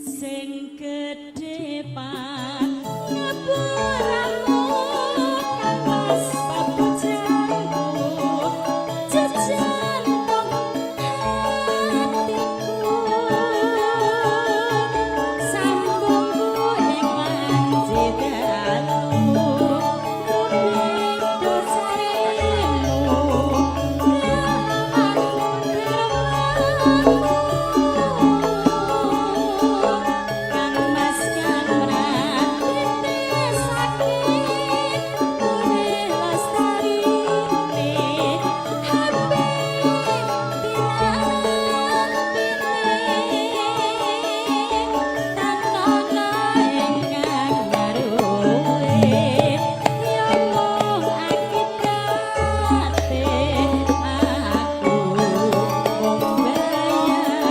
Sing gedhe pangapuramu, Mas pabujangku, jejantung hatiku, sambungku ing wanci dalu, beda jaremu kelawan garwaku. Kang Mas kang mratitesake urip lestarine, apik piranti tanana ingkang nyaruwe ya mung akibate aku mung bayangke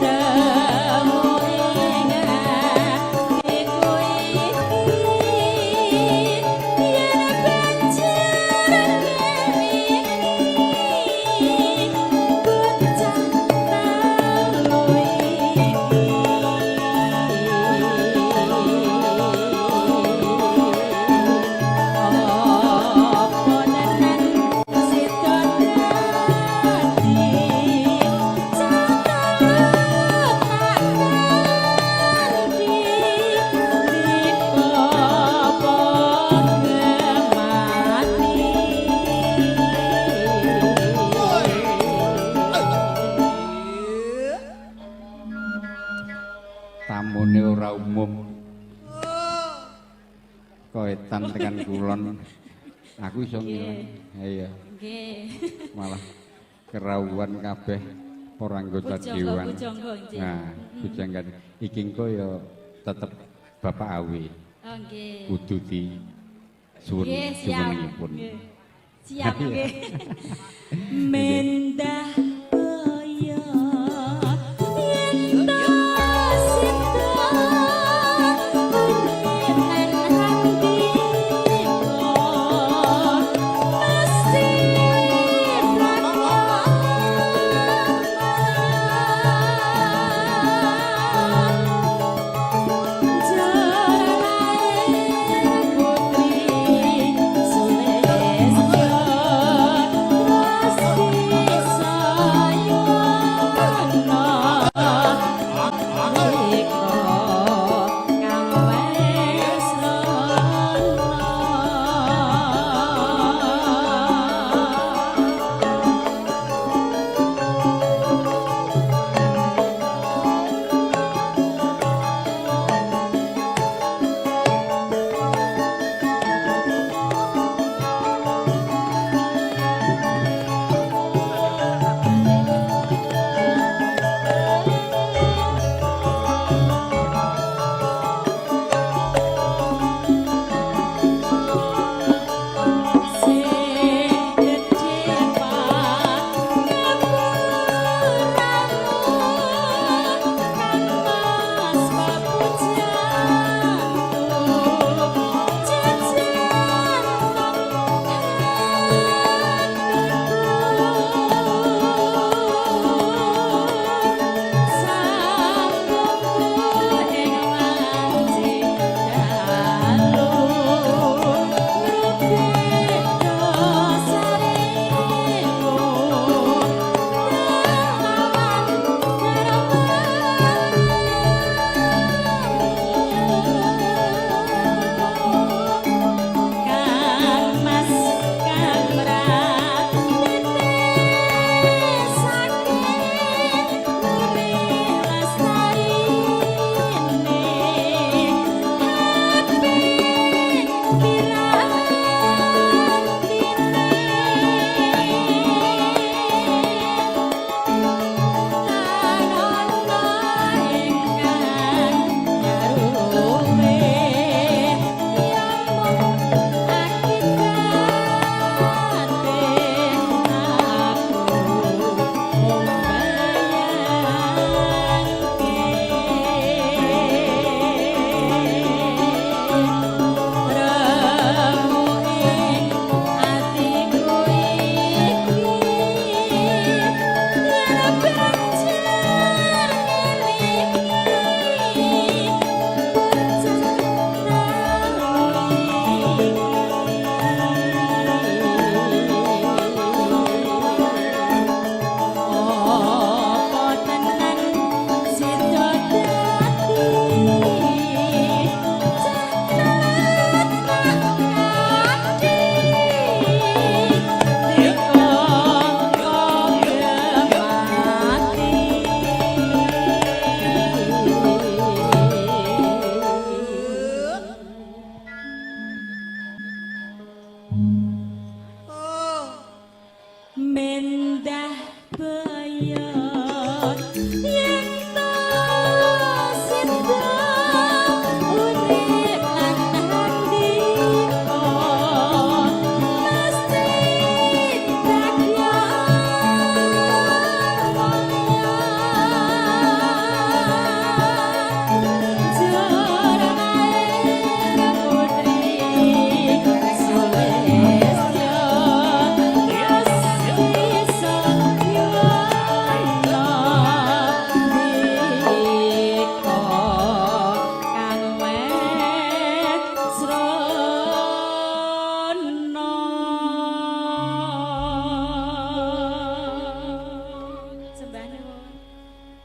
remuk ing atiku iki yen banjur iki bocah telu iki apa tenan sida dadi cah telu tak kanthi ndika padha mati. Tamune ora umum. Koetan tekan kulon. Aku iso ngilang. Iya, Nggih. malah kerawuhan kabeh para anggota Pujangga dewan. Pujangga nggih. Nah, pujangga iki engko ya tetep Bapak Awi Oh nggih. kudu di suwun Nggih, siap. suwunipun. Nggih. Siap nggih. Mendah kaya yen ta sida urip lan handika mesti lakon. Jalae putri Sulistyo terus bisa. Mendah.